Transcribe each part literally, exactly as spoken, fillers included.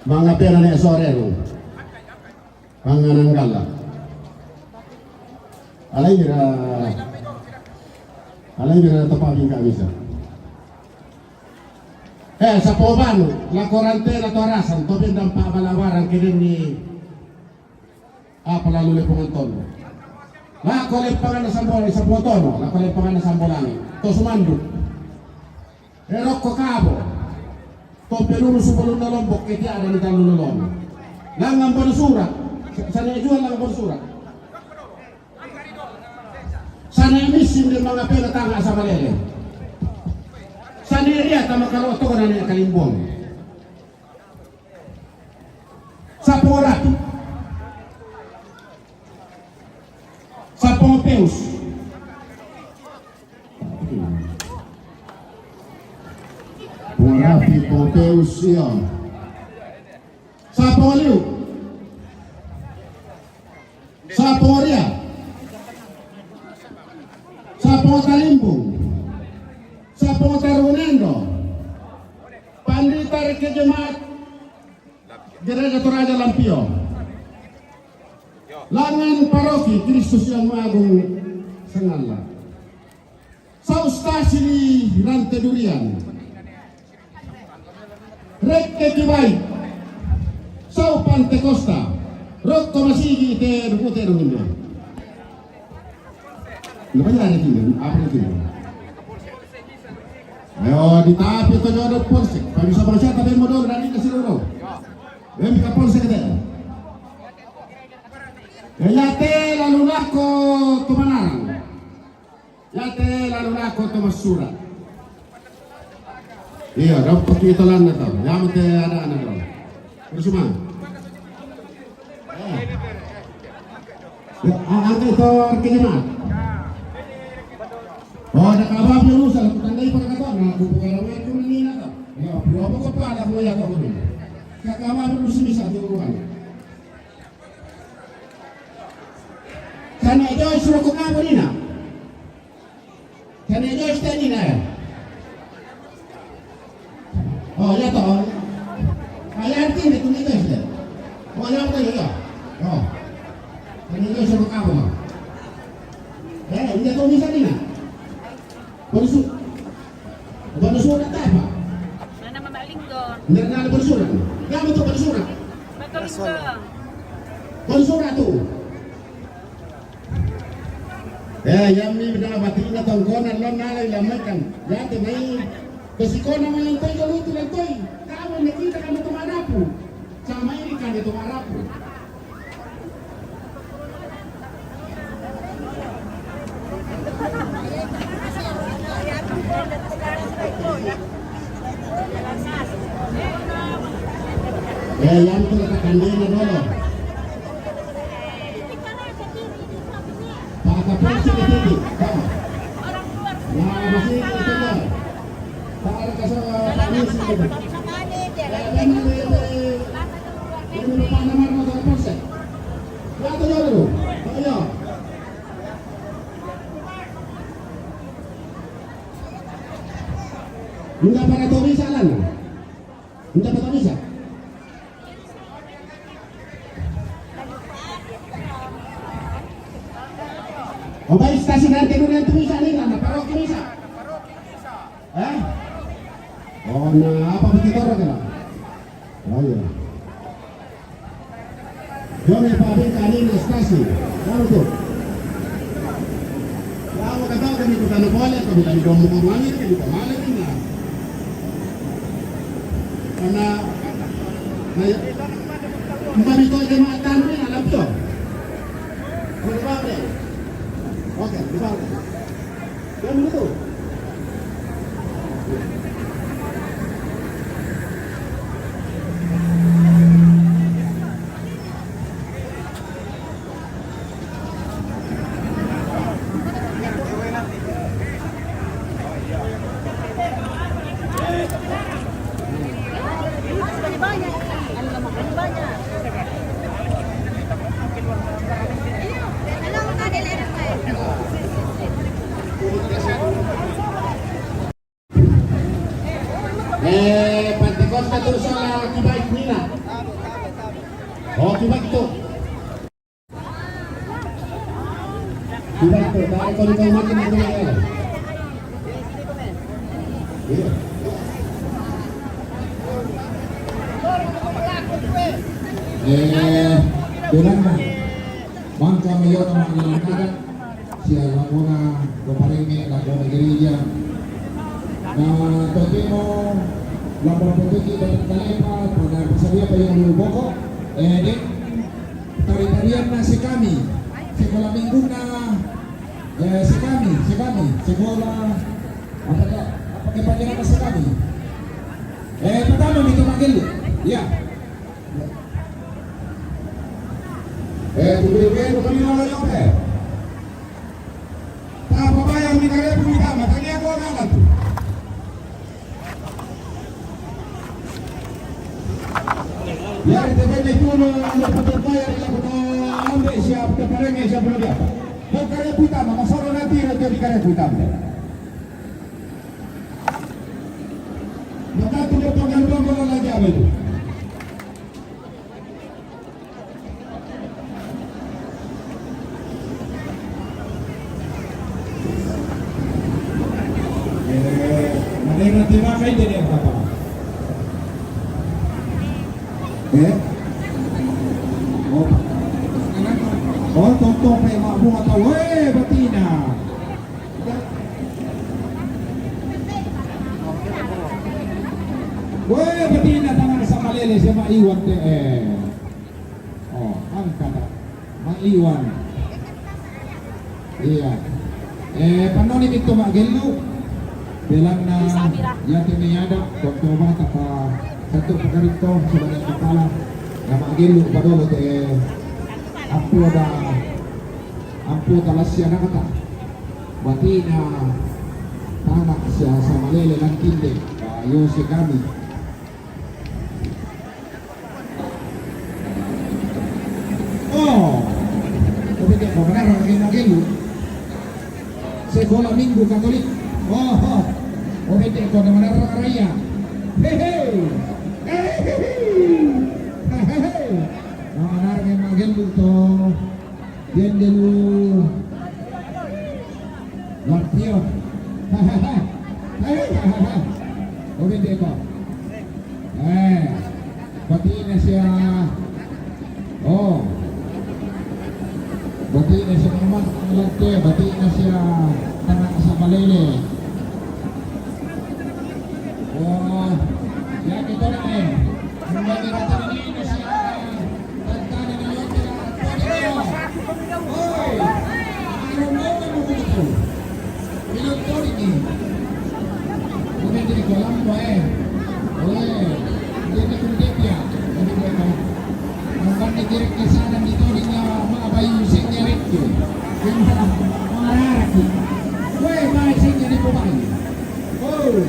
Manga pena ne sore ru. Manga nanggala. Alai mira, alai mira tapa bingka misa. Eh, sapo banu, la korante la torasan, to bendang pa balawaran kidin ni apa lalu lepongan tono. La ko lepangan na sambo, sapo tono, la ko lepangan na sambo langi. To sumandu. Erok ko kabo. To peluru subolun na Lombok ke tiada ni talu lolong. Langan bonu sura. Sa-, sana jual langan bonu sura. Sana misin de manga pena tanga sama lele. Sana dia tama kalo toko na ne kalimbong. Sapo rapi. Sapo peus. Porapi, popeus, iya. Sapo liu. Sapo ria. Sapo talimbung. Sapo tarunendo. Pandita reke jemaat Gereja Toraja Lampio. Langan Paroki Kristus yang Maha Agung Sengalla. Sau stasi di Rante Durian. Rekke Kibai. Sau Pantekosta. Rokko masigi te duku te dungu. Lupa ya ada kini, apa lagi? Ayo, ditapi to jodo polsek. Pabisa bangsa tapi modal dari kasih dulu. Bem ka polsek deh. Yate lalu lako to Manarang. Yate lalu lako to Masura. Iya, dapat kita lana tau. Yang te ada anak tau. Terus cuma. Ya, angkat itu ke jemaat. Oh, ada kabar belum usah. Aku tandai pada kata, nah, aku bukan orang yang cuma ni nak. Ya, berapa kau pernah aku ya kau ni. Kakak kabar belum sini satu orang. Kana Joyce roko kabo nina. Kana Joyce te nina ya. Oh, ya to. Aya arti ni tu ni Joyce te. Oh, ya to ya. Oh. Kana Joyce roko kabo. Eh, ini tu bisa nina. Bonu su-, bonu sura tapa? Mana Mama Linggo? Nda na bonu sura. Kamu tu bonu sura. Betul itu. Bonu sura tu. Eh, yami beda batina tongkona lon nala ilamekan. Ya te mai. Kesikona mai lentoi jolutu lentoi. Kamu ni kita kamu tu manapu. Sama ini kan itu manapu. Eh, yang tu kandina dulu. Pak Kapolsek itu, Pak. Nah, masih itu, Pak. Pak, ada kasih, Pak, ini sih. Eh, dan ini, ini, ini Pak Namar, Pak Kapolsek. Ya, tu dulu. Oh, iya. Nda para to bisa lan. Nda para to bisa. O bai stasi nanti dulu yang tu bisa ni, nda paroki bisa. Eh? Oh, na apa begitu orang kena? Oh, iya. Yo me pabin kanin na stasi. Kamu tu. Kamu kata kami bukan boleh, kami kami domo kami kami kami malam ni na. Karena, na ya, kami tu jemaat kami na lapio. Oke, di bawah. Yang begitu. Oh, kibaik tu. Kibaik tu. Tak ada kau, kau makin, makin, ya. Iya. Eh, bilang, Bang, kami yang nama, nama, Sia lagona paparenge, lagona gereja. Na totemo, lagona potiki, batak kalepa, pada pasadia pa yung boko. Eh, de, tari-tarian na si kami. Sekolah minggu na, eh, si kami, si kami. Sekolah, apa ka, apa ka panjang na si kami. Eh, pertama, dito magil. Ya. Eh, tubig, tubig, tubig, tubig, tubig. Tapa bayar ni kare pun tama, tanya ko na la tu. Yari te bende tuno, lo putar bayar, la ko ambe siap, te parenge siap, lo dia. Ko kare pun tama, masoro na tira, jadi kare pun tama. Maka tu lo pangal bongo la jabe tu. Eh, madera te va a caer de la tapa. Eh? Oh. Oh, tonto pe ma bunga tau. Eh, batina. Weh, batina tangan sama lele sama Iwan te, eh. Oh, angkat. Ma Iwan. Iya. Eh, panoni mito ma Gellu. Bilang na yate me ada, doktor ba tapa satu pakarito sebagai kepala. Na ma Gellu padolo te ampu ada, ampu talas ya nakata. Batina tana sia sama lele langkinde. Ayo si kami. Oh, obete ko manara ke magelu. Sekolah Minggu Katolik. Oh, oh. Obete ko manara raya. Hehe. Hehehe. Hehehe. Manara ke magelu to. Diende lu. Lampion. Obete ko. Eh, batina sia. Oh. Batina sia memang, batina sia tana sama lele. Oh, ya kita ni. Kembali kata ini sia. Tantana na lotte la todingo. Oi, ano mo na mo ko. Ino todingi. Kumende ko lambo, eh. Oi, dende kumende pia. Kumende ko. Ang bande direct ke sana di todinga ma bayu senya rek. Kumende mararaki. Oi, mai senya di ko bayu. Oh.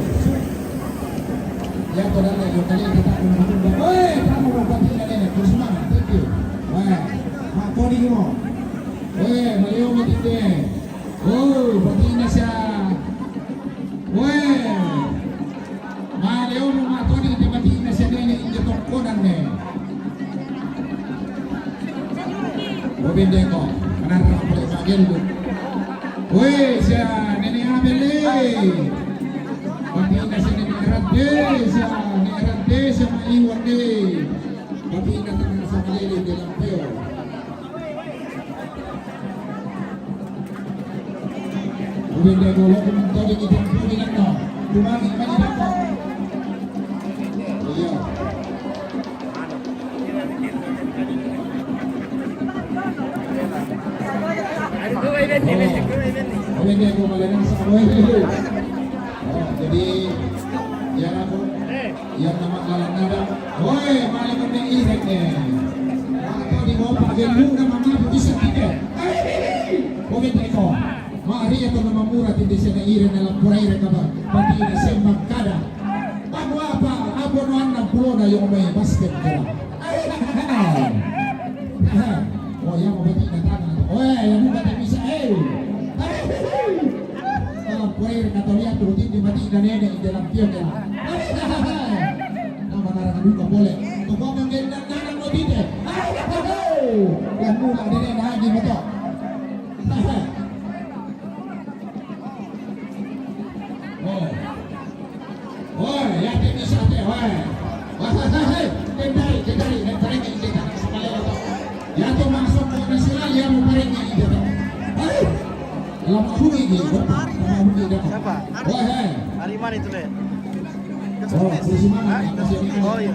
Ya, ko dala, yo kali kita ko na. Oi, kamu mau pati na nene, terus mana? Thank you. Wah, ma todingo. Oi, maleo mo tite. Oh, pati na siya. Oi. Maleo mo ma todi te pati na siya nene inje tokkonan ne. Obende ko, manara ko pale magelu. Weh, sia nene Abel e. Batina sia nene Radde, sia nene Radde, sia ma Iwan de. Batina tana sama lele de lampeo. Obende ko, lo ko mentodi ki tempo di nano. Tumagi, magi dapat. Iya. Oh, jadi, ya, aku, ya, nama kalah nada. Woi, malam ini Iren, eh. Waktu di bawah Pak Gelu, nama mabuk bisa tidak? Oke, teko. Mari ya, nama murah, tidak sana Iren dalam pura Iren, apa? Berarti ini sembang kada. Aku apa? Aku no anak pulo na yung may basket ka. Oh, yang mau batina tana. Oh, yang mau batina bisa, eh. Ah, puwede na tawag yan, turutin di batina nene, di lang tiyo nila. Na manara ka duka pole. Tuko kang ganda na mo dite. Dede dah di motor. Oh. Oh, ya, kita bisa teh, weh. Wah, wah, wah, hei. Kita tarik, kita tarik, kita tarik, kita tarik. Sekali lagi. Ya, tu masuk ke nasional, ya, mau tarik ni, kita tarik. Hei. Lama bunyi ni, lama bunyi dah. Siapa? Wah, hei. Hari mana itu, Le? Oh, kursi mana? Hah? Kursi mana? Oh, iya.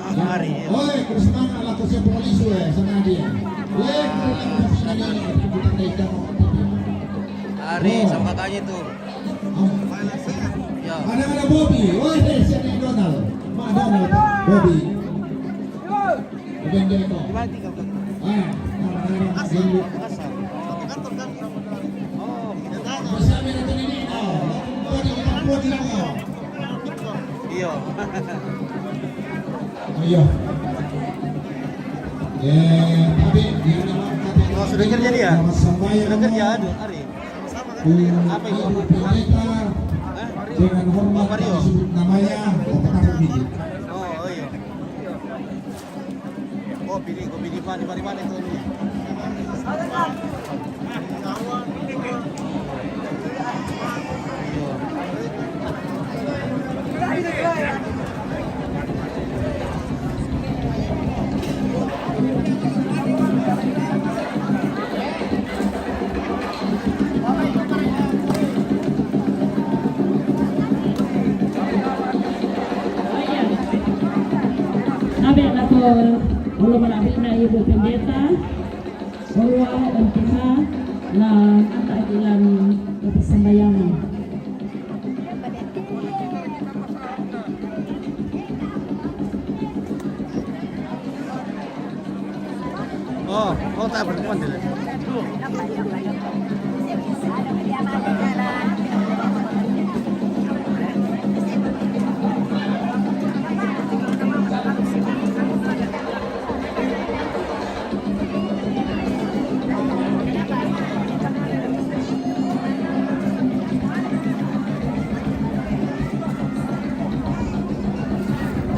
Hari, iya. Oi, kursi mana? Lah, kursi polisi, weh, sama dia. Weh, kurang kursi mana? Kita tarik dah. Hari, oh, sama kakaknya itu. Ada, ada Bobby. Oh, eh, siapa yang Donald? Mak Donald, Bobby. Bukan dia kok. Ah, ah, ah, ah. Bobby, Bobby, Bobby. Iya. Oh, iya. Eh, tapi dia nama, tapi oh, sudah kerja dia? Nama sampai sudah kerja, aduh, hari. Apa itu? Pendeta, dengan hormat kami sebut namanya, Bapak Taufik Bidin. Oh, oh iya. Oh, pilih, kau pilih mana, mana, mana itu? Abe na ko, ulo mana abe na ibu pendeta, ulo M P H, na ata ilan persembahyang. Oh, oh, tak berteman dia.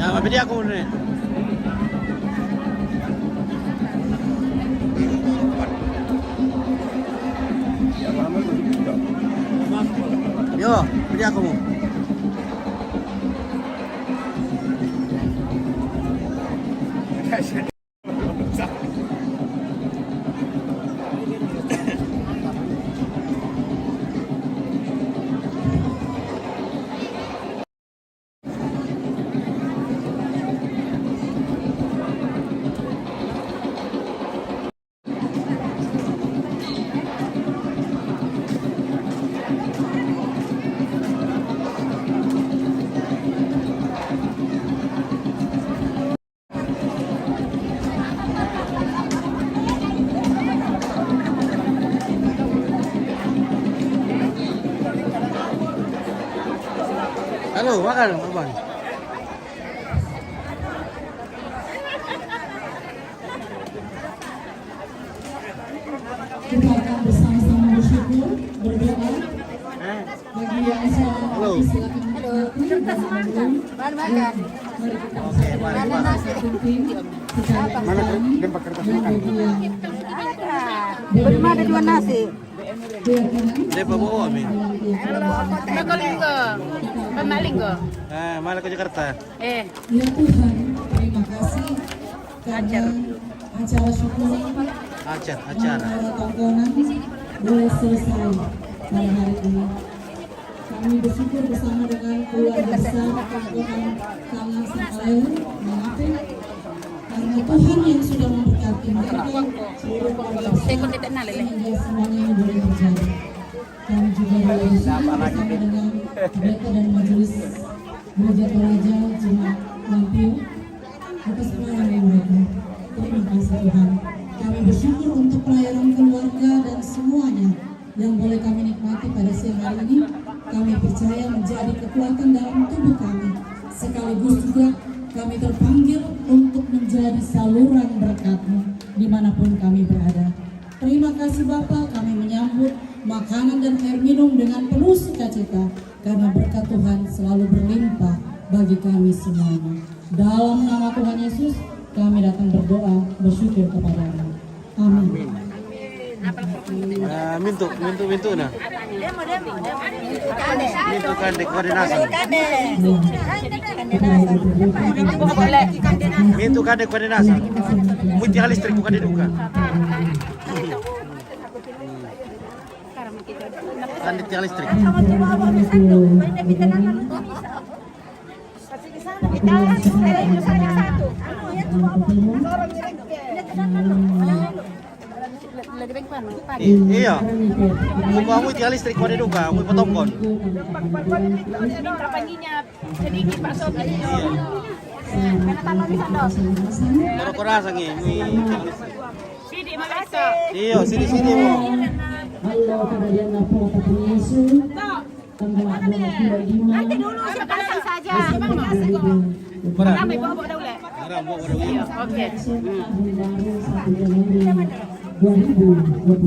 Nah, apa dia aku ni? Yo, dia aku. Halo, makan, Abang. Kita akan bersama-sama bersyukur, berdoa. Bagi yang sudah, halo, silakan. Halo. Makan, makan. Mari kita bersama-sama pimpin secara bersama. Mana kertas makan? Belum ada dua nasi. Dia bawa, Min. Halo, Kota Linggo. Kota Linggo. Ah, malah ke Jakarta. Eh. Ya Tuhan, terima kasih karena acara syukuran, acara, acara, acara tongkonan boleh selesai pada hari ini. Kami bersyukur bersama dengan keluarga besar tongkonan Kalang Sangkalayan Mengapit, karena Tuhan yang sudah memberkati mereka, seluruh keluarga besar, sehingga semuanya ini boleh terjadi. Kami juga boleh bersyukur bersama dengan pendeta dan majelis Gereja Toraja Jemaat Lampion atas pelayanan mereka. Terima kasih Tuhan. Kami bersyukur untuk pelayanan keluarga dan semuanya yang boleh kami nikmati pada siang hari ini. Kami percaya menjadi kekuatan dalam tubuh kami. Sekaligus juga kami terpanggil untuk menjadi saluran berkat-Mu dimanapun kami berada. Terima kasih Bapa, kami menyambut makanan dan air minum dengan penuh sukacita, karena berkat Tuhan selalu berlimpah bagi kami semuanya. Dalam nama Tuhan Yesus, kami datang berdoa, bersyukur kepada-Mu. Amin. Ah, mintu, mintu, mintu na. Mintu kande koordinasi. Mintu kande koordinasi. Musti tiang listrik bukan diduga. Kande tiang listrik. Iya. Muka mu tiang listrik pada duka, mu potongkon. Minta panginya sedikit, Pak Sogi. Iya. Karena tanah di sana. Kalau kurasa ngi. Sini, Malaysia. Iya, sini, sini mu. Nanti dulu sepasang saja. Barang. Barang, bawa, bawa, bawa. Oke.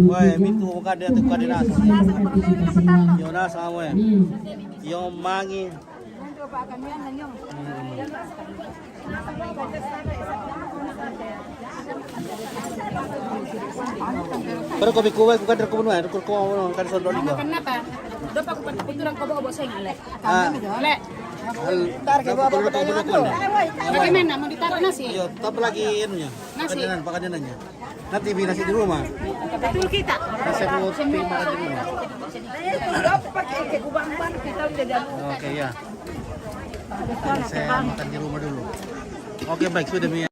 Wah, mintu bukan dia tuh, bukan dia nasi. Yo nasi, weh. Yo mangi. Pero kopi kuwe ku kan rekomendasi, rekomendasi kan sondo lima. Kenapa? Dopa ku paturan ko bobo sing ale. Ah. Le. Al-, tar ke bobo. Bagaimana, mau ditaruh nasi? Iya, tapi lagi anunya. Nasi. Pakanannya, pakanannya. Nanti beli nasi di rumah. Betul kita. Nasi buat makan di rumah. Oke, ya. Saya makan di rumah dulu. Oke, baik, sudah, Mia.